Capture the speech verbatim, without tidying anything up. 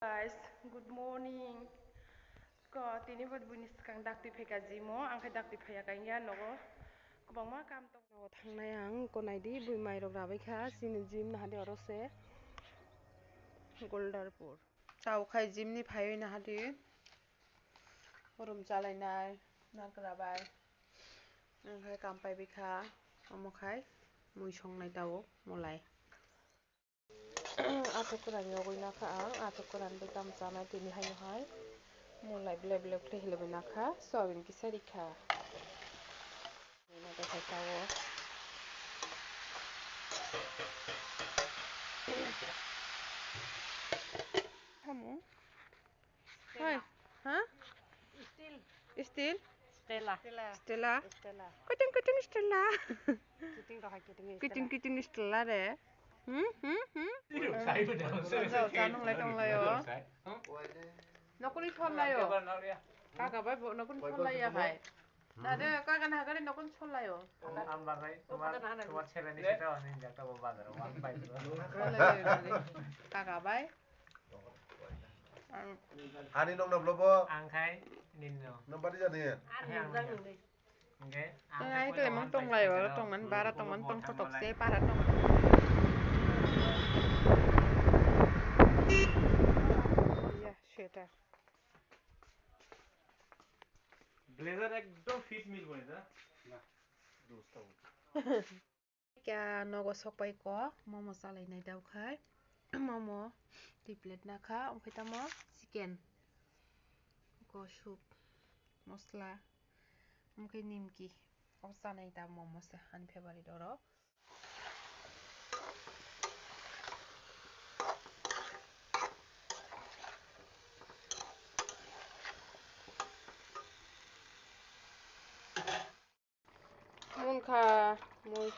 Guys, good morning. Ko tini bo buini swkang daktwi phaikha gym o, ang khe daktwi phaiya kanya nogo. Kwbangma kam tong. Nogo thangnai ang, ko naidi bui mairok rabaikha, chini gym nahadi oro se Goldarpur. Tao khai gym ni phaiwi nahadi. Rum chalainai, narkra bai. Ang khai kam paibaikha, omo khai mui songnai tao mulai. Athuk kwran yogwi nakha ang, athuk kwran bai tamo chanai tini haino hai. Mulai ble ble khlai hilwi nakha, soyabin kisa rikha. Nakha tao. Hamu? Hai. Ha? Steel. Steel? Stella. Stella. Stella. Stella. Kutung kutung Stella. Kiting rohai kiting Kiting Stella. Kiting Stella re. Hmm, hmm, hmm. Sai bo dong. Jao, chanung lai tong lai o. Sai. Nokuni thon lai o. Kaka bai bo nokuni thon lai ya hai. Nade, kaka na hagari nokuni thon lai o. Ambar bhai, তোমার, তোমার ছেলে নিশ্চয়ই অনেক একটা বাজারে ওয়ান পাইছিল। Kaka bai. Ani nong na blobo? Ang khai ninno. Nang bari jadi ya? Ang nang. Ang nang. Oke. Ang khai tele mang tong lai o, tong man bara tong man tong kotok se para tong. Ya, সেটা. ব্লেজার একদম ফিট মিলবো এটা। না, দোস্ত। Kya nogo sokpai ko, momo chalainai dao khai, momo twi plate nakha, omo khai tamo chicken, ko soup, mosla, omo khai nimki, o chanai da momo se ani favorite oro. Munkha mui